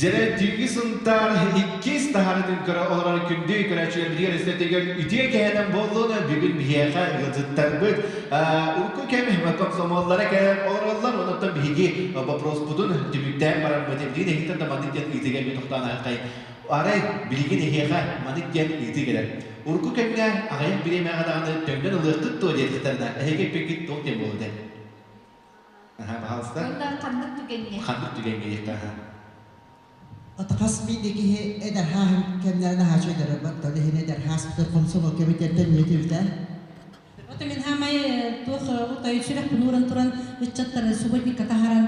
Дьэрэ түүҥҥү Сунтаар иккис таһаарытын көрө олорор күндү көрөөччүлэр билигин эстэтигэр үтүө кэһэнэн буоллун бүгүн биһиэхэ ыалдьыттарбыт урукку кэм комсомоллара кэлэн олороллор онон биһиги боппуруоспутун түмүктээн бараммыт билигин эһигиттэн да маннык диэн ыйытыыга эмиэ тохтоон аһаххай Арай билигин эһиэхэ маннык диэн ыйытыы кэлэр. Урукку кэмҥэ аҕыйах бириэмэҕэ даҕаны төҥнөн ылыаххыт дуо диэтэхтэринэ, эһиги эппиккит туох диэн буолуо этэй? Аһа, пожалуйста. Уонна ханнык түгэҥҥэ? Ханнык түгэҥҥэ диэххэ аһа. Ата хас биирдии киһи эдэр хааһын кэмнэрин аһааччы өйдөрөр баттал иһин эдэр хааспытыр комсомол кэмитиэттэн үөтүбүтэ. Ото мин хаамай туох утай сүрэхпин ууран туран ыччаттары субботникка таһааран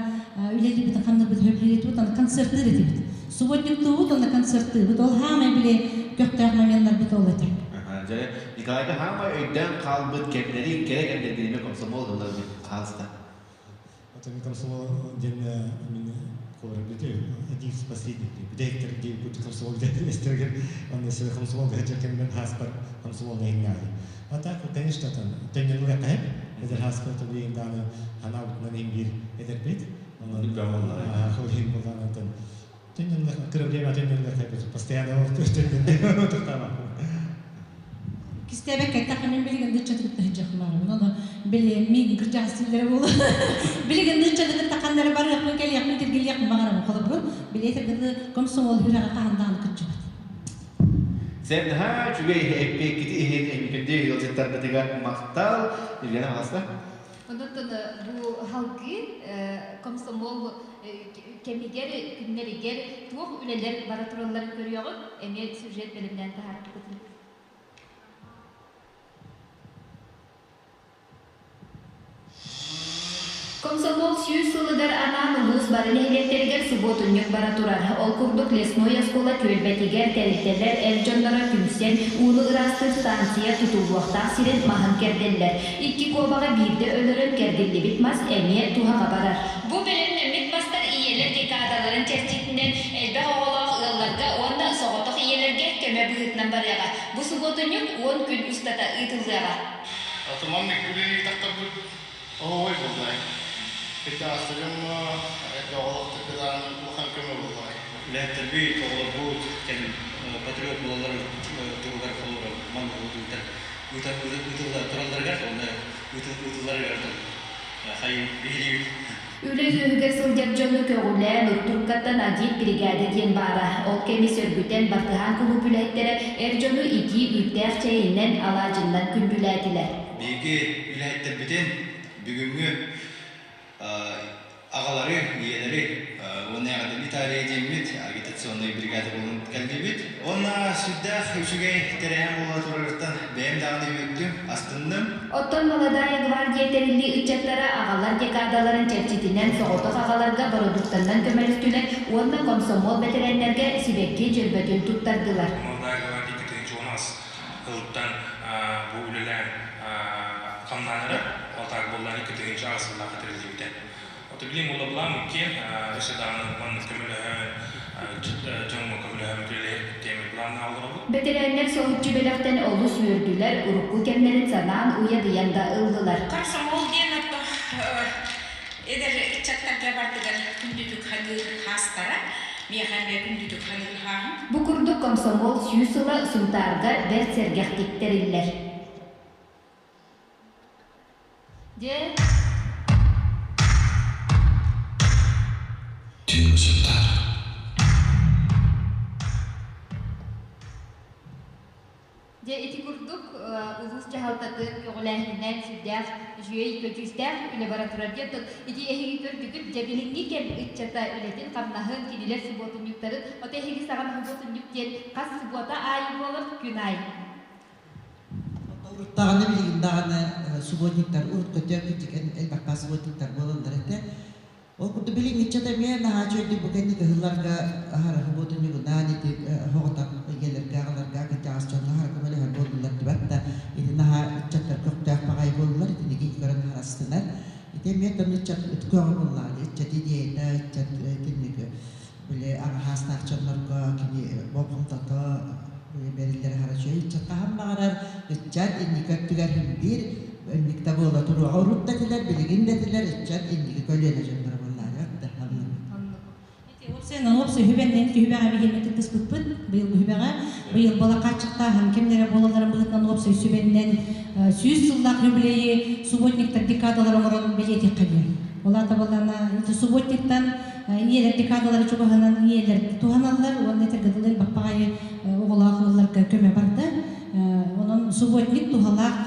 үлэлиибит ханныбыт хөбүлүүтүбүт аны концерттыыр этибит. Субботниктуубут уонна концерттыыбыт. Ол хаамай били көхтөөх моменнарбыт ол этэ. Дьэ, Николайга хаамай өйдөөн хаалбыт кэмнэри, кэрэ кэмнэргин эмиэ комсомол ылларбыт хаалыста. Отон комсомол диэн мин один из последних бүтэһиктэр диэн курдук комсомол эстергер онно сэ комсомол гаһача кэммен хааспар комсомол нэһиҥнаады. А так, конечно, там төннөн каһып эдэр хааспар тобиин дааны ханаабытынан иһин биир эдэрбит. Онон хылһин булаанантан төннөн кыра время төннөн постоянно төннөн тохтаама. Кистээбэккэ эттэххэ, мин билигин ыччаты кытта сылдьыахмаарыбын. Ону били миигин кырдьаҕас дииллэрэ буолуо. Билигин ыччаты кытта ханна эрэ барыахпын, кэлиэхпин, тиргилиэхпин баҕарабын. Холобурун, били этэргини комсомол үрэҕэ хаһан даҕаны кырдьыбат. Сен наһаа үчүгэй эппиэккити иһин эһиги ыалдьыттарбытыгар махтал. Елена Маҕаста. Онон бу халгыы комсомол кэмигэр, күннэригэр туох үлэлэр бара туралларын көрүөҕүҥ, эмиэ сюжет бэлэмнээн таһаарбытын. Комсомол 100 сылыгар анаан улуус бары нэһилиэктэригэр субуотунньук бара турар. Ол курдук Лесной оскуола түөлбэтигэр тэрилтэлэр эр дьонноро түмсэн, ууну ыраастыыр станция тутуллуохтаах сирин маһын кэрдэллэр. Икки куобаҕы биирдэ өлөрөн кэрдиллибит мас эмиэ туһаҕа барар. Бу бэлэмнэммит мастар ийэлэр декадаларын чэрчитинэн элбэх оҕолоох ыалларга уонна соҕотох ийэлэргэ көмө быһыытынан барыаҕа. Бу субуотунньук 10 күн устата ыытыллыаҕа. Атыман үлэлии тахтарбыт оһоҕой буоллай. Кырдьаҕастарым эргэ оҕолохтор улахан көмө буоллай. Үлэһиттэрбит, оҕолорбут кэлин патриот буолалларын туһугар холобура маннык ыытар ыытылла туралларыгар уонна ыытылларыгар хайыы биһириибит. Үлэ үөһүгэр сылдьар дьону көҕүлээн Уртуркаттан агит бригада диэн баара. Ол кэми сөргүтэн Бартыһаан кулууп үлэһиттэрэ эр дьону итии үүттээх чэйинэн, алаадьыннан күндүлээтилэр. Биһиги үлэһиттэрбитин бүгүҥҥү аҕалары, ийэлэри уонна эҕэрдэлии таарыйа диэммит агитационнай бригада буолан кэллибит. Уонна сүрдээх үчүгэй тэрээһин буола турарыттан бэйэм даҕаны үөрдүм, астынным. Оттон Молодая гвардия тэриллии ыччаттара аҕалар декадаларын чэрчитинэн соҕотох аҕаларга бородууктанан көмөлөстүлэр уонна комсомол бэтэрээннэргэ сибэкки дьөрбөтүн туттардылар. Молодая гвардия 210 сылтан бу үлэлээн хамнаанара, ол так буоллаан 2 8 сыллаахха тэриллибитэ. Ото билим улаблаам киэн өссө даҕаны маннык көмөлөһөн дьоҥҥо көмөлөһөн үлэлэһэр тиэмэ планнаах олоробут. Бэтэрээннэр соһуччу бэлэхтэн олус үөрдүлэр, урукку кэмнэрин санаан уйадыйан да ыллылар. Комсомол диэн ото эдэр ыччаттарга бардыгар күндүтүк ханыыр хаастара, миэхэ эмиэ күндүтүк ханыыр хааһым. Бу курдук комсомол 100 сыла Сунтаарга бэрт сэргэхтик тэриллэр. Дьэ, Түүҥҥү Сунтаар. Дьэ, ити курдук улуус дьаһалтатын көҕүлээһининэн сүрдээх үчүгэй көдьүүстээх үлэ бара турар диэн ити эһиги көрдүгүт дьэ билиҥҥи кэм ыччата үлэтин-хамнаһын, кинилэр субуотунньуктарын, ото эһиги саҕана субуотунньук диэн хас субуота аайы буолар күн аайы. Уруттаҕына билигин даҕаны субботниктар урут көтөр кырдьык элбэххэ субботниктар буолаллар этэ. Ол курдук билиҥҥи ыччат эмиэ наһаа үчүгэйдик бу кэнники ыһылларга аһара субуотунньугунаан ити оҕотох ийэлэргэ аҕаларга кырдьаҕас дьоҥҥо аһара көмөлөһөр буоллулар дибат да ити наһаа ыччаттар көхтөөх баҕайы буоллулар итини киһи көрөн харастынар. Ити эмиэ тон ыччат көҕө буоллаҕа ыччат идеята ыччат итинник били аҕа саастаах дьоннорго кини болҕомтото бэриллэр аһара үчүгэй ыччат хаһан баҕарар ыччат инники өттүгэр биир инник да буола туруоҕа урут да этилэр билигин да этилэр ыччат инники көлүөнэ дьонноро буоллаары да Уопсайынан уопсай үһүбэннэн түһүбэҕэ биһиэмэ кыттыспыппыт быйыл үһүбэҕэ быйыл балакааччыктааһын кэмнэрэ буолалларын быһыытынан уопсай сүбэннэн 100 сыллаах юбилейи субботниктар декадалар оҥорон бэлиэтиэххэ диэн. Ол аата буоллаҕына ити субботниктан ийэлэр декадалары чугаһынан ийэлэр туһаналлар уонна этэргэ дылы элбэх баҕайы оҕолоох ыалларга көмө барда. Онон субботник туһалаах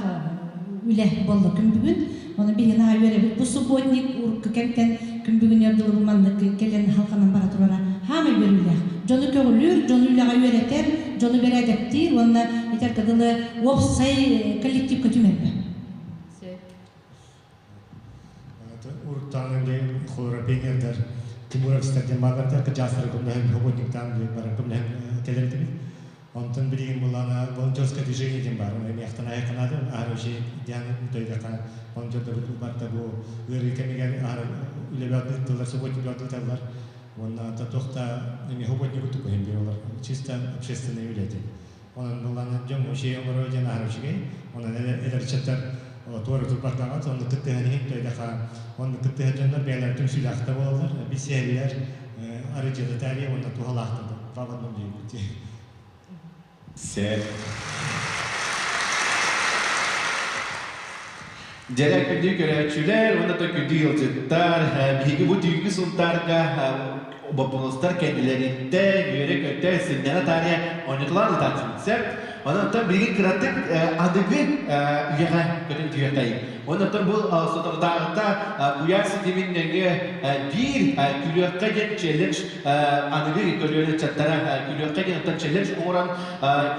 үлэ буолла күн бүгүн. Оны биһиги наһаа үөрэбит. Бу субботник урукку кэмтэн күн бүгүнүгэр дылы бу маннык кэлэн халҕанан бара турара хаамай үөрүүлээх. Дьону көҕүлүүр, дьону үлэҕэ үөрэтэр, дьону бэрээдэктиир уонна этэргэ дылы уопсай коллективка түмэрбэ. Уруттаан холора пионердар Тимуровецтар диэн бааллар кырдьаастары көмөлөһөн субботниктаан баран көмөлөһөн кэлэр этибит. Онтон билигин буллаана волонтерскай движение диэн баар. Оны эмиэ ахтан айахханаады, аһара үчүгэй диэн тойдаха волонтердарбыт барта бу ыарыы кэмигэр аһара үлэбэ ыыттылар, субботник ыыталлар. Уонна туох да эмиэ субботник курдук иһин биэр олор. Чисто общественный үлэ диэн. Онон буллаан дьон үчүгэй оҥоро диэн аһара үчүгэй. Онон эдэр ыччаттар туора турбатаҕыт, онно кыттыһан иһин тойдаха онно кыттыһар дьоннор бэйэлэрин түмсүүлээхтэр буолаллар, билсиһэллэр, арыдьыалатаарыйа уонна туһалаахтар два в одном диэбит. Сэр. Дьэрэ күндү көрөөччүлэр уонна да күндү ыалдьыттар, биһиги бу түүҥҥү Сунтаарга боппуруостар кэннилэриттэн үөрэ-көтө сынньана таарыйа оонньотулаан ыытааччыбыт сөп. Онон билигин кыратык аныгы үйэҕэ көтөн түһүөххэйиҥ. Онон бу соторутааҕыта куйаар ситимин нөҥүө биир күлүөххэ диэн челлендж аныгы көлүөнэ ыччаттара күлүөххэ диэн оттон челлендж оҥорон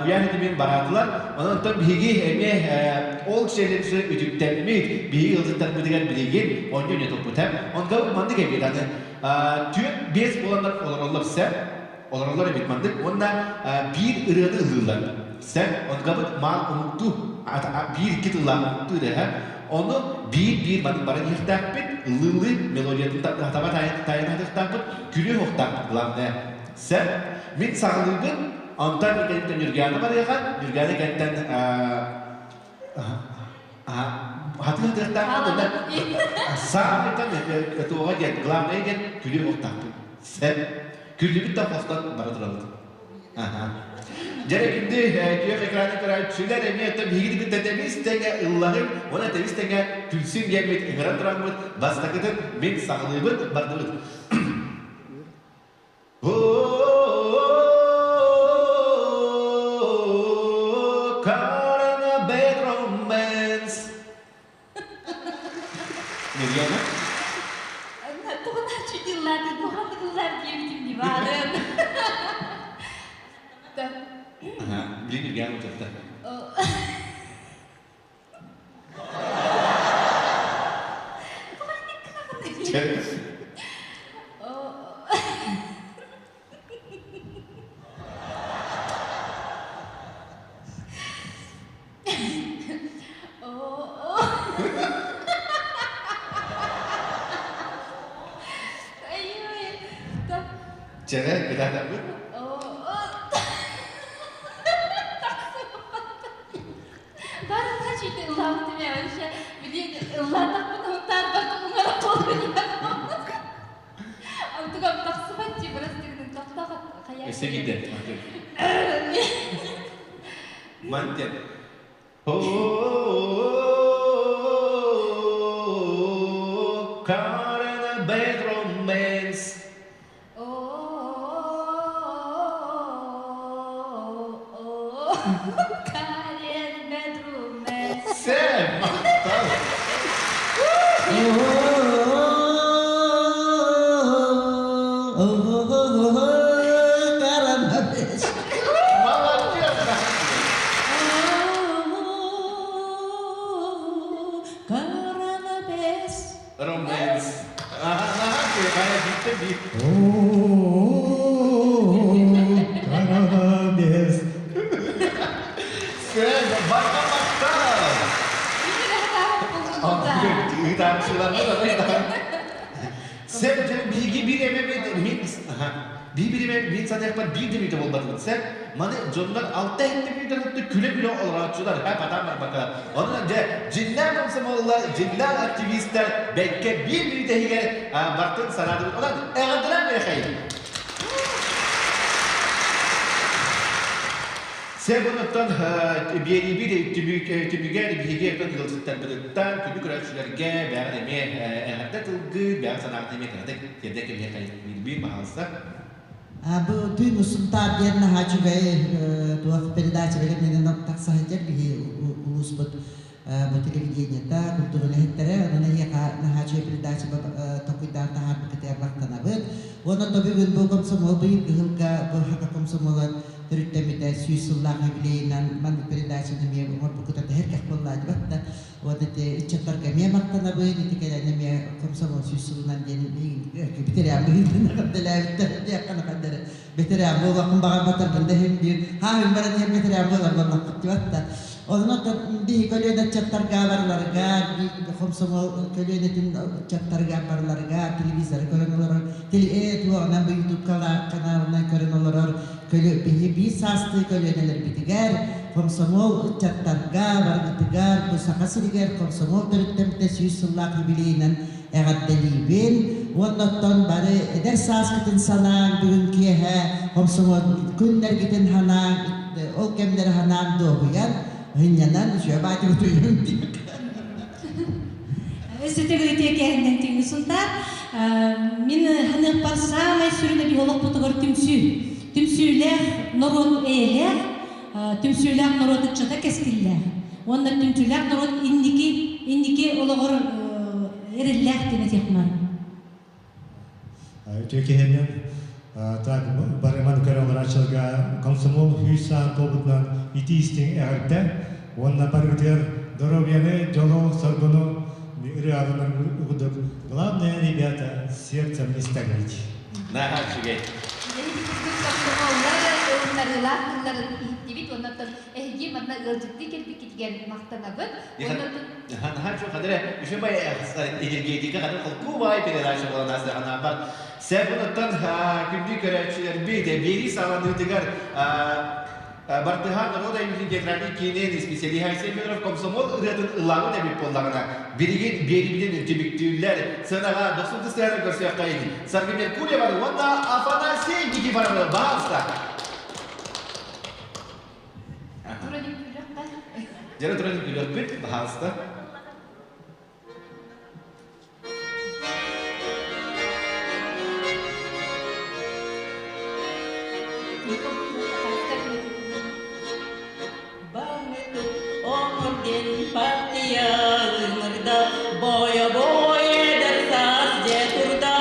куйаар ситимин бараатылар. Онон оттон биһиги эмиэ ол челленджи үтүктэммит, биһиги ыалдьыттарбытыгар билигин оонньуу оонньотуппут. Онтон маннык эбит аны 4-5 буоланнар олороллор сөп. Олороллор эбит маннык уонна биир ырыаны ылыылар. Сөп. Онгабыт маал омуктуу биир-икки тыллаах омуктуу ырыаһа. Ону биир-биир маннык баран иһиэхтээхпит, ыллыы-ыллыы мелодиятын таба таайан хатыахтаахпыт, күлүө суохтаахпыт главное. Сөп. Мин саҕалыыбын, онтон кэнниттэн Ньургиана барыаҕа, Ньургиана кэнниттэн хатыахтаахпыт уонна саамайтан туоҕа диэн, главное диэн күлүө суохтаахпыт. Сөп. Күллүбүт да хостон бара турабыт. Дьэрэ күндү күөх экраны көрөөччүлэр эмиэ оттон биһигини кытта тэбис тэҥэ ыллаһыҥ уонна тэбис тэҥэ күлсүҥ диэммит ыҥыран тураммыт бастакытын мин саҕалыыбын бардыбыт. Karana bad romance. Нельяна? Тугуна чудиллааты, туһанныгыллар диэбитим дии баарын. Ага, блин, Нельяна утырта. Чэрэ, кытаатарбыт? Барыта чүйдэ ыллаабытым ээ вообще билин ыллаатахпын уһуктаарбат уҥара буолуйан онтугам тахсыбат дии бырастыгынан тохтоох хайа Өссө биирдэ. Мантен. Car in a bad romance. Карен Бедрумес. Сэм, махтал. Молодец! Коронабес. Романс. Ага, хайа биттэ бит. Коронабес. Сэм, барка махтал. Сен биһиги биир эме мин биир мин саныахпар биир да мүтэ буолбатыбыт сен маны дьоннор алта иһитте мүтэ күлэ-күлэ олорооччулар ха патаан барбака онон дьэ дьиннээх комсомоллар дьиннээх активистар бэккэ биир мүнүүтэ иһигэр бартын санаатыбыт онон эҕэрдэлээн биэрэхэйин Сэ бұныттан биэриибит түмүгэр биһиги өтөн ыалдьыттарбытыттан күнү көрөөччүлэргэ бэҕэн эмиэ эҕэрдэ тылгы, бэҕэн санаатын эмиэ кыратык тиэрдэ кэбиһиэхэ биир баһаалыста. Бу түүн Сунтаар диэн наһаа үчүгэй туох передача бэлэмнэнэн тахса сылдьар биһи улууспут бу телевидениета, культура үлэһиттэрэ, онон эһиэхэ наһаа үчүгэй передача толкуйдаан таһаарбыккытыгар махтанабыт. Уонна то бүгүн бу комсомол быйыл кыһылга бу хата комсомол комсомола төрүттэммитэ 100 сыллаах юбилейынан маннык передачаны эмиэ оҥорбуккута тэһэр буоллаа дибат да. Вот эти ыччаттарга эмиэ махтанабын, ити кэлэн эмиэ комсомол 100 сылынан диэн бэтэрээн быһыытынан эҕэрдэлээбиттэр диэххэ ханна бэтэрээн буолуохпун баҕарбатарбын да иһин биир хааһын баран иһэн бэтэрээн буолар буоллахпыт дибат да. Онон биһи көлүөнэ ыччаттарга барыларыгар, комсомол көлүөнэтин ыччаттарыгар барыларыгар телевизоры көрөн олорор, туоҕунан бу YouTube каналынан көрөн олорор биһи биир саастыы көлүөнэлэрбитигэр комсомол ыччаттарга баргытыгар бу Саха сиригэр комсомол төрүттэммитэ 100 сыллаах юбилейынан эҕэрдэлиибин. Уонна оттон бары эдэр сааскытын санааҥ, бүгүн киэһэ комсомол күннэргитин ханаан, ол кэмнэри ханаан дуоһуйан, һынньанан үчүгэй баатыбыт уйун диэк. Өссө төгүрүтүө кэһиннэн түүҥҥү Сунтаар. Мин ханыахпар саамай сүрүнэ биһи олохпутугар түмсүү. Түмсүүлээх норуот эйэлээх, түмсүүлээх норуот ыччата кэскиллээх. Уонна түмсүүлээх норуот инники инники олоҕор эрэллээх диэн этиэхмэр. Үтүө киһинэн так барыман көрө олорааччыларга комсомол сүүс саан туолбутунан итии истиҥ эҕэрдэ уонна барыгытыгар доруобуйаны, дьолу, соргуну ырыаланар курдук. Главное, ребята, сердцем не стареть. Наһаа үчүгэй. Комсомоллар ылыннарыылаах тылларын иһиттибит, оннуттан эһиги манна ыалдьыттыы кэлбиккитигэр махтанабыт. Наһаа үчүгэй хадыра үчүгэй энергетика хадыр холкубай передача буолан ааста Сәбунуттан күндү көрөөччүлэрбит биэрии саҕаланыытыгар Бартыһаан норуот айымньытын театральнай киинин специалиһа Айсен Федоров комсомол ырыатын ыллаабыт эбит буоллаҕына, билигин биэриибитин түмүктүүллэр. Сыанаҕа дохсун тыстыһан көрсүөххэйин. Саргы Меркурьеваны уонна Афанасий Никифоровы баалста. Дьэ, туран күлүөхпүт, баһаалыста. Партия ыҥырда, бойобуой эдэр саас дьэ турда.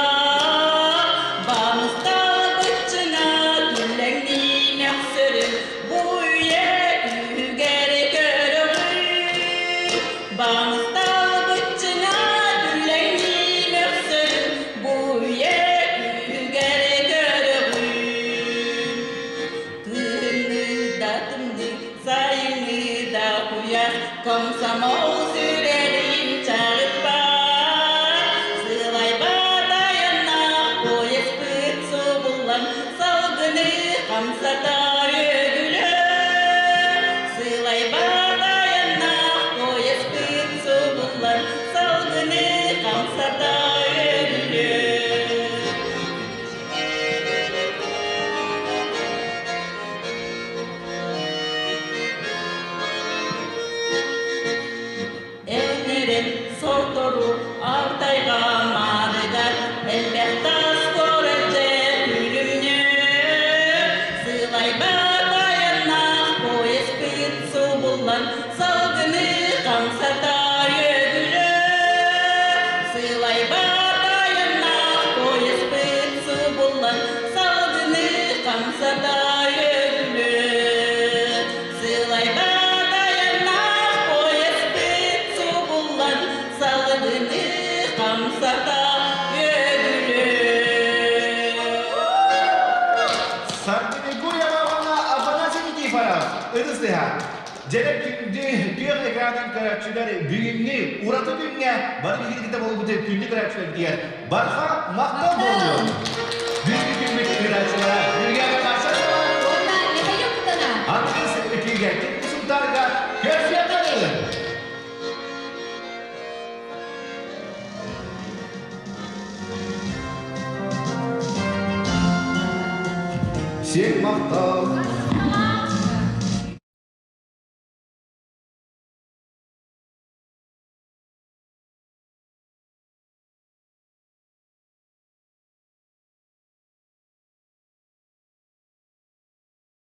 Баамыстаах быччына түллэҥнии мөхсөрүн бу үйэ күүһүгэр көрөҕүн. Баамыстаах быччына түллэҥнии мөхсөрүн бу үйэ күүһүгэр көрөҕүн. Кыһыҥҥы да тымныы, сайыҥҥы да куйаас, комсомол сүрэҕин чаҕыппат. Сылайбат айаннаах поезпыт субуллан, салгыны хамсатар үөгүлэ. Сылайбат айаннаах поезпыт субуллан, салгыны хамсатар үөгүлэ. Элнерин сортору артайга маарыгар элбэх тас көрөчче күлүмнүр. Сылайбат айаннаах поезд субуллан салгыны хамсатар үөгүлө. Сылайбат айаннаах поезд субуллан салгыны хамсатар үөгүлө. Сылайбат айаннаах поезд субуллан салгыны хамсатар үөгүлө. Саргы Меркурьева уонна Афанасий Никифоров ытыстыһа. Дьэ, күндү күөх экранын көрөөччүлэр бүгүҥҥү ураты күҥҥэ бары биһиги кытта буолбут күндү көрөөччүлэрбитигэр барҕа махтал буолуо. Бүгүҥҥү күммүт ыытааччылара Юргена Маршалова уонна Михаил Кутана. Аныгыс эфиргэ Түҥ Сунтаарга көрсүөххэ. Сиэк махтал.